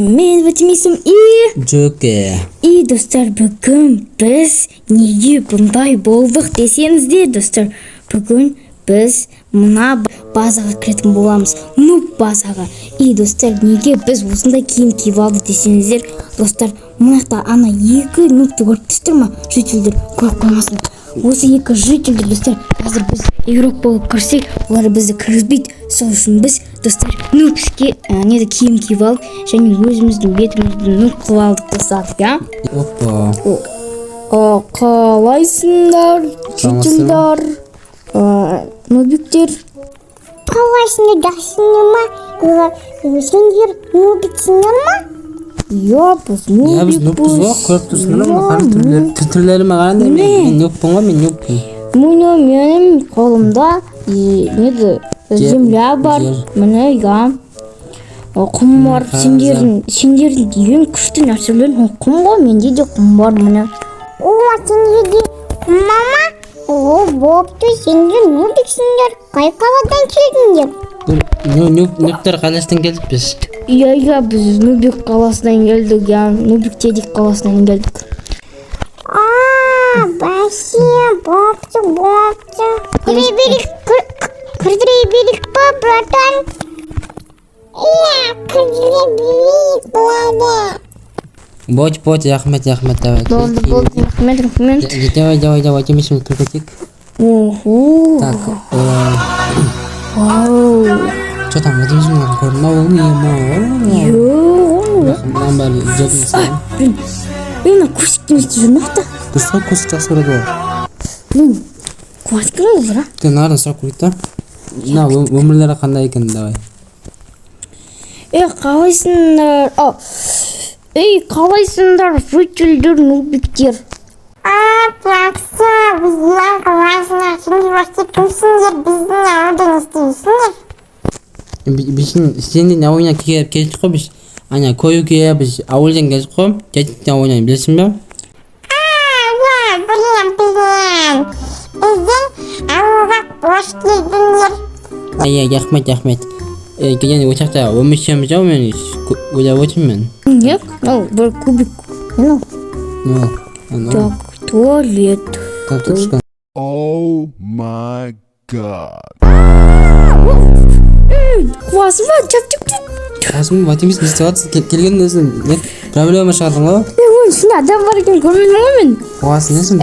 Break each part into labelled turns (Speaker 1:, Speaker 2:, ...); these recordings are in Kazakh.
Speaker 1: Бірге мен, Ватимисім и
Speaker 2: Джоке.
Speaker 1: И достар, бүгін біз неге бұндай болдық десеңіздер, достар, бүгін біз мына базаға кіретін боламыз, нуб базаға. И достар, неге біз осындай киім киіп алдық десеңіздер, достар, мына жақта ана екі нубты көріп тұрсыздар ма? Жительдер көріп қоймасын. Осы екі жительдер, достар, қазір біз игрок болып кірсек, олар бізді кіргізбейді. Сол үшін біз, достар, нубский неді киім киіп алып және өзіміздің бетімізді нуб қылып алдық, достар, иә.
Speaker 2: Опа.
Speaker 1: О, қалайсыңдар,
Speaker 2: Саламатсыздар
Speaker 1: жительдер, нубиктер?
Speaker 3: Қалайсыңдар, жақсыңдар ма? Сендер нубиксіңдер ма?
Speaker 1: Иә, біз
Speaker 2: Иә, біз нубпыз ғой, көріп тұрсыңдар ма? Қара түрлері, түрлері қараңдар, мен нубпын ғой, мен нубпын.
Speaker 1: Міне, менің қолымда неді земля бар,
Speaker 2: жер.
Speaker 1: Міне, иә. О, құм бар.
Speaker 2: Қараңыздар.
Speaker 1: Сендердің ең күшті нәрселерің ол құм ғой, менде де құм бар, міне.
Speaker 3: О, сендерде құм бар ма? О, бопты, сендер нубиксіңдер. Қай қаладан келдіңдер?
Speaker 2: Бұл нубтар қаласынан келдік біз.
Speaker 1: Иә, біз Нубик қаласынан келдік, иә, Нубик Тедик қаласынан келдік.
Speaker 3: А, бәсе, бопты, бопты. Кіре берейік, кірдіре берейік па, братан? Иә, кірдіре берейік болады.
Speaker 2: Бот, бот, рахмет, рахмет, давай.
Speaker 1: Болды, болды, рахмет, рахмет.
Speaker 2: Давай, давай, давай, темесін кіріп кетейік.
Speaker 1: Охо.
Speaker 2: Так,
Speaker 1: Вау.
Speaker 2: что там, Вадим, көрдің ба ол не ма?
Speaker 1: Йо.
Speaker 2: Мынаның бәрі жердің саған.
Speaker 1: Блин, ей, мына кустик не істеп жүр мына жақта?
Speaker 2: Дұрыс қой, кустик жақсы көреді ғой.
Speaker 1: Блин, қуат екен ол, а?
Speaker 2: Кел, мыналардан сұрап көрейік та. Мына өмірлері қандай екен, давай.
Speaker 1: Ей, қалайсыңдар? А, ей, қалайсыңдар, жительдер, нубиктер?
Speaker 3: А, жақсы, біздің қалайсыңдар? Сендер вообще кімсіңдер? Біздің ауылда не істейсіңдер?
Speaker 2: Біздің сенің ауылына келіп келдік қой біз. Ана көруге біз ауылдан келдік қой. Дедіктің ауылынан білесің бе?
Speaker 3: А, иә, білем, білем. Біздің ауылға қош келдіңдер.
Speaker 2: Иә, рахмет, рахмет. Деген ол жақта өмір сүреміз ау, мен ойлап отырмын мен.
Speaker 1: Не? Мынау бір кубик. Не мынау?
Speaker 2: Не ол? Анау.
Speaker 1: Так, туалет.
Speaker 2: Так, тұршы.
Speaker 4: Oh my God.
Speaker 1: Ей, қуасың ба? Чап, чап, чап.
Speaker 2: Қасым, Вадим, не істеп жатырсың? Келгеннен өзің не проблема шығардың ғой?
Speaker 1: Ей, оның ішінде адам бар екенін көрмедім ғой мен.
Speaker 2: Қуасың несің?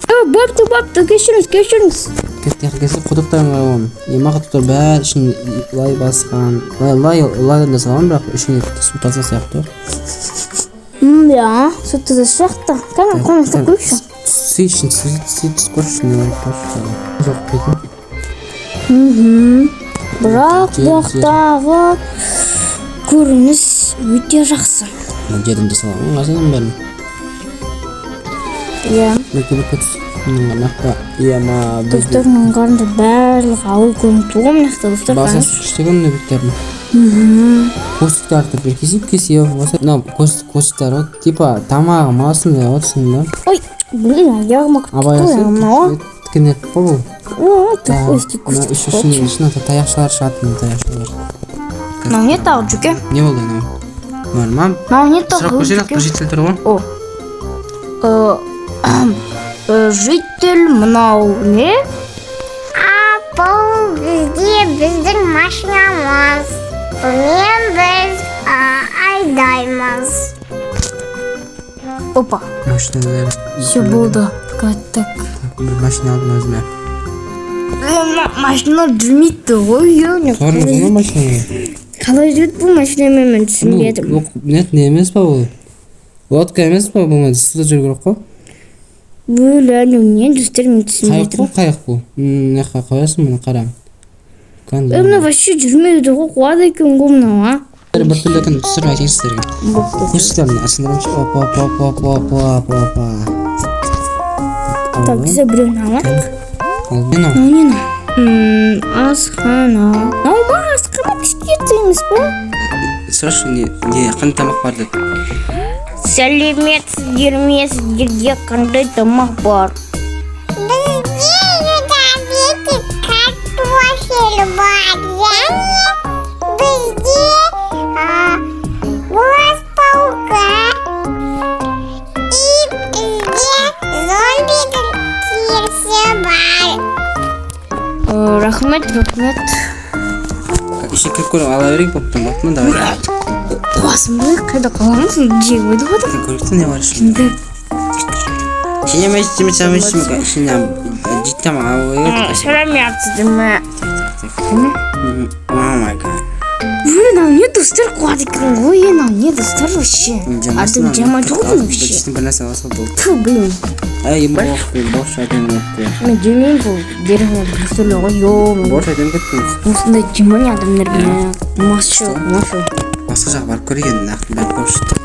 Speaker 1: Ей, бопты, бопты, кешіріңіз, кешіріңіз.
Speaker 2: Кетті, келсе құдықтар бар оның. Ема құдықтар бәрі ішін лай басқан. Лай, лай, лайдан жасалған, бірақ ішінде су таза сияқты.
Speaker 1: Иә, су таза сияқты. Кәне, қолын ұстап көрейікші.
Speaker 2: Сүй ішін, сүй, сүй түсіп көрші, не бар, көрші. Жоқ, екен.
Speaker 1: Бірақ
Speaker 2: Жер,
Speaker 1: бұл жақтағы көрініс өте жақсы.
Speaker 2: Мына жерден жасалған, қарасаң бәрін.
Speaker 1: Иә.
Speaker 2: Бір көт. Мына жақта, ема,
Speaker 1: Достар, мынаның қараңдар, барлық ауыл көрініп тұр ғой мына жақта, достар.
Speaker 2: Басы
Speaker 1: Қараңызшы.
Speaker 2: күшті екен нубиктердің. Кустиктарды бір кесіп кесіп болса, мынау кустиктар ғой, типа тамағы ма сондай ғой, түсіндің ба?
Speaker 1: Ой, блин, аяғыма кіріп
Speaker 2: Абай
Speaker 1: кетті ғой мынау.
Speaker 2: тікенек қой бұл.
Speaker 1: О,
Speaker 2: Так,
Speaker 1: өсті
Speaker 2: мына
Speaker 1: кустик.
Speaker 2: Ішіне таяқшалар шығады, мына таяқшалар.
Speaker 1: Мынау не тағы, Жүке?
Speaker 2: Не болды анау? Нормально.
Speaker 1: Мынау не тағы,
Speaker 2: Сұрақ көрсетейік,
Speaker 1: Жүке?
Speaker 2: житель тұр ғой.
Speaker 1: О. Житель, мынау не?
Speaker 3: А, бұл бізде біздің машинамыз. Бұнымен біз айдаймыз.
Speaker 1: Опа,
Speaker 2: Машиналар.
Speaker 1: Все болды. Так.
Speaker 2: Бір машина алдым өзіме.
Speaker 1: Мына машина жүрмейді ғой, е,
Speaker 2: Көрдіңіз ғой машинаны?
Speaker 1: Қалай жүреді бұл машинамен, мен түсінбедім.
Speaker 2: Бұл не емес па бұл? Лодка емес па бұл? Суда жүру керек қой.
Speaker 1: Бля, не, достар, мен
Speaker 2: Қайық
Speaker 1: түсінбедім.
Speaker 2: қой, қайық бұл. Мына жаққа қоясың мұны, қара.
Speaker 1: Е, мына вообще жүрмейді ғой, қуады екен ғой мынау, а?
Speaker 2: Бір түрлі екен, түсіріп айтайын сіздерге. Кустиктерін асындырамшы. Опа, опа, опа, опа, опа, опа.
Speaker 1: Так, біз біреуін алайық.
Speaker 2: Ал не мынау?
Speaker 1: Мынау не мынау? Асхана. Мынау ма асхана кішкентай емес па?
Speaker 2: Сұрашы, не қандай тамақ бар деп.
Speaker 1: Сәлеметсіздер ме, сіздерде қандай тамақ бар?
Speaker 3: Бізде еда картофель бар және
Speaker 1: Рахмет, рахмет.
Speaker 2: Ішіне кіріп көріп ала берейік, болыпты, болды ма? Давай.
Speaker 1: Қуасың ба? Қайда қаламыз? Жеп қойдық ғой.
Speaker 2: Көріп не бар ішінде?
Speaker 1: Енді.
Speaker 2: Ішіне ішіне жейтін тамақ алу керек.
Speaker 1: Сәлеметсіздер ме?
Speaker 2: Oh my God.
Speaker 1: Мынау не, достар, қуады екен ғой? Мынау не, достар, вообще? Адам жаман жоқ қой вообще.
Speaker 2: Жейтін бір нәрсе алса болды.
Speaker 1: Фу, блин.
Speaker 2: Ай, борщ, борщ әдемі кетті.
Speaker 1: Мен жемеймін, бұл дерево біртүрлі ғой, ё.
Speaker 2: Борщ әдемі кетті.
Speaker 1: Осындай жеман адамдар машы, машы.
Speaker 2: Басқа жаққа барып көрейік енді, нақты бәрін көріп шықтық.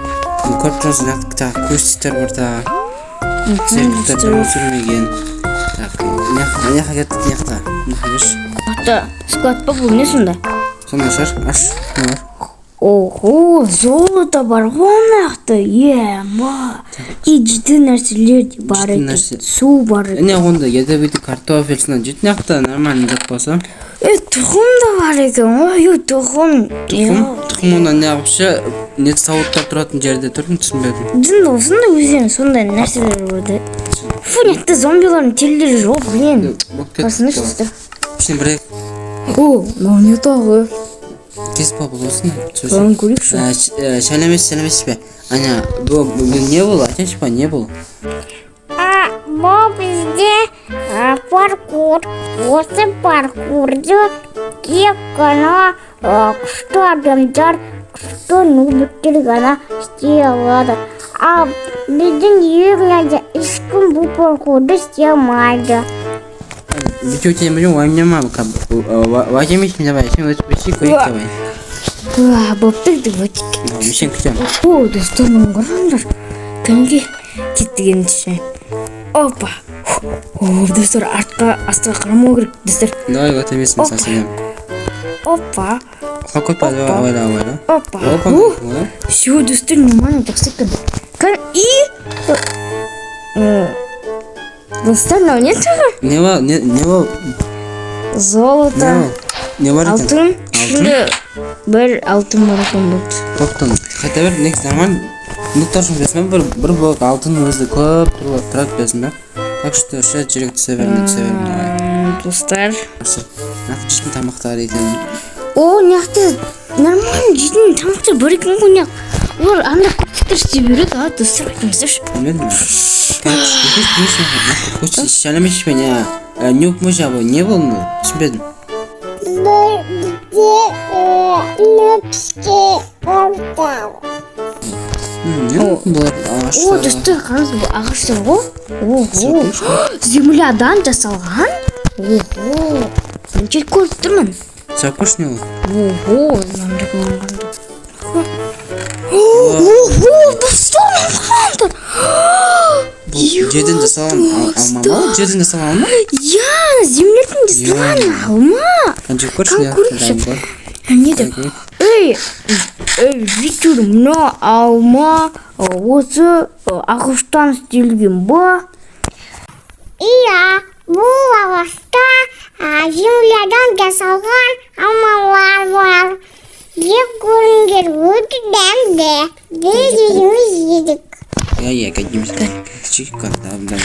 Speaker 2: Енді көріп тұрсыз, нақты тағы кустиктер бар да. Серіктер өсірмеген. Так, мына жаққа кеттік, мына жақта. Мына жаққа келші.
Speaker 1: Ата, склад па бұл, не сонда?
Speaker 2: Сонда шығар, аш. Не бар?
Speaker 1: Ого, золото бар ғой мына жақта, ема. И жейтін нәрселер де бар
Speaker 2: Жейтін
Speaker 1: екен.
Speaker 2: нәрсе.
Speaker 1: Су бар екен.
Speaker 2: Не, онда ядовитый картофель сынан жейтін жақта нормально зат болса.
Speaker 1: Е, тұқым да бар екен ғой, е, тұқым.
Speaker 2: Тұқым, тұқым онда не вообще, не сауыттар тұратын жерде тұр, түсінбедім.
Speaker 1: Жынды осындай өздерінің сондай нәрселер бар да. Фу, мына жақта зомбилардың терілері жоқ, блин.
Speaker 2: Болып кетті.
Speaker 1: Басыңдаршы, достар.
Speaker 2: Ішіне бір
Speaker 1: О, мынау не тағы?
Speaker 2: кесіп алып болсын.
Speaker 1: Соны көрейікші.
Speaker 2: Сәлеметсіз, сәлеметсіз бе? Аня, бұл бүгін не бұл? Айтайыншы ба, не бұл?
Speaker 3: А, бұл бізде паркур. Осы паркурды тек қана күшті адамдар, күшті нубиктер ғана істей алады. Ал біздің деревняда ешкім бұл паркурды істей алмайды.
Speaker 2: Бүйтіп өтейін білмеймін, уайымдама, уайымдамайсың, давай, сен өтіп өтсей, көрейік, давай.
Speaker 1: Уа, бопты деп өтейік.
Speaker 2: Мен сені күтемін.
Speaker 1: О, достар, мынаны қараңдар. Кәнеки, кеттік ендеше. Опа. О, достар, артқа, астыға қарамау керек, достар.
Speaker 2: Давай, өте берсін,
Speaker 1: Опа.
Speaker 2: сен.
Speaker 1: Опа,
Speaker 2: Құлап кетпе, давай, абайла, абайла.
Speaker 1: Опа.
Speaker 2: Опа,
Speaker 1: О,
Speaker 2: ой.
Speaker 1: Все, достар, нормально, жақсы екен. Кән, и... Достар, мынау не тағы?
Speaker 2: Не бар, не бар, не
Speaker 1: Золото.
Speaker 2: бар? Не бар екен?
Speaker 1: Алтын. Ішінде бір алтын бар екен, болды.
Speaker 2: Топтан қайта бер, негізі нормально. Нуктар үшін білесің бе, бір блок алтын өзі көп тұрады, білесің бе? Так что ше жүрек түсе бер, түсе бер, давай.
Speaker 1: Достар.
Speaker 2: Нақты жейтін тамақтар екен.
Speaker 1: О, мына жақта нормально жейтін тамақтар бар екен ғой, мына. Олар андай кустиктер істей береді, а, достар, айтыңыздаршы.
Speaker 2: Білмедім. Сәлеметсіз бе, не? Нюк мужа бұл, не бұл? Түсінбедім.
Speaker 3: Бұл бізде нубский портал.
Speaker 2: Не бұлар
Speaker 1: О,
Speaker 2: ағаштар?
Speaker 1: достар, қараңыз, бұл ағаштар ғой. Ого, землядан жасалған. Ого, бірінші рет көріп тұрмын.
Speaker 2: Сұрап көрші, не ол?
Speaker 1: Ого, мынандай қараңдар. Ого, достар, мынаны қараңдар.
Speaker 2: Бұл жерден жасалған алма ма? Жерден жасалған алма?
Speaker 1: Иә, землядан жасалған алма.
Speaker 2: Жеп көрші, не?
Speaker 1: Кән көрейікші.
Speaker 2: Дайын бар.
Speaker 1: Не деп? Ей, ей, Витюр, мына алма осы ағаштан істелген ба?
Speaker 3: Иә, бұл ағашта землядан жасалған алмалар бар. Жеп көріңдер, өте дәмді. Біз өзіміз жедік.
Speaker 2: Иә, иә, кәдімгі. Кішік дәмді.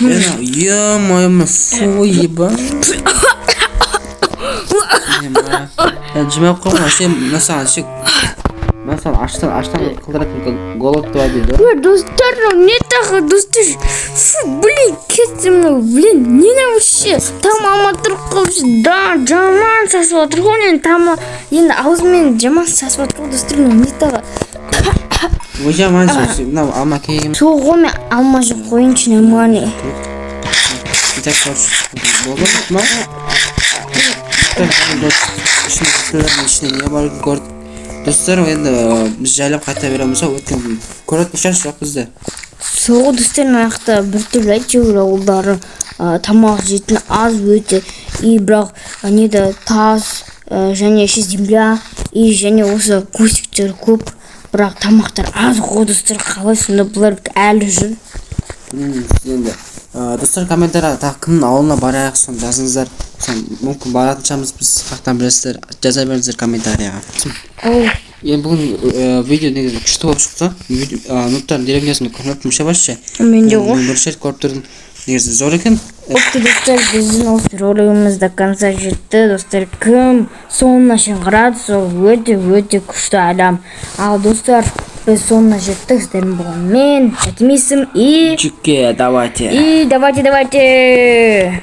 Speaker 2: Ё-моё, фу, еба. Жемей қойма, сен мына саған ше, мына саған аштан қылдыратын голод два дейді.
Speaker 1: Ой, достар, мынау не тағы, достар? Фу, блин, кеттім мынау, блин, не мынау вообще? Тамағыма тұрып қалып, да, жаман сасып отыр ғой енді тамақ. Енді аузыммен жаман сасып отыр ғой, достар, мынау не тағы?
Speaker 2: Ой, жаман, мынау алма керек.
Speaker 1: Сол ғой, мен алма жеп қояйыншы, нормально.
Speaker 2: Так, короче, болды ма? Ішіне ішіне не бар көрдік. Достар, енді біз жайлап қайта береміз ғой, өйткені көретін шанс жоқ бізде.
Speaker 1: Сол, достар, мына жақта біртүрлі әйтеуір ауылдары тамақ жейтін аз өте. И бірақ неде тас және ше земля и және осы кустиктер көп, бірақ тамақтар аз ғой, достар, қалай сонда бұлар әлі жүр?
Speaker 2: Білмейміз енді. Достар, комментарияға тағы кімнің ауылына барайық, соны жазыңыздар. Соны мүмкін баратын шығармыз біз, қаяқтан білесіздер, жаза беріңіздер комментарияға.
Speaker 1: Оу.
Speaker 2: Енді бүгін видео негізі күшті болып шықты. Нубтардың деревнясын көрмеппін ше вообще.
Speaker 1: Мен де ғой.
Speaker 2: Мен бірінші рет көріп тұрдым. Негізі зор екен.
Speaker 1: Бопты, достар, біздің осы ролигіміз до конца жетті. Достар, кім соңына шейін қарады, сол өте өте күшті адам. Ал, достар, біз соңына жеттік. Сіздермен болған мен, Әтемесім и
Speaker 2: Чүкке, давайте.
Speaker 1: И давайте, давайте.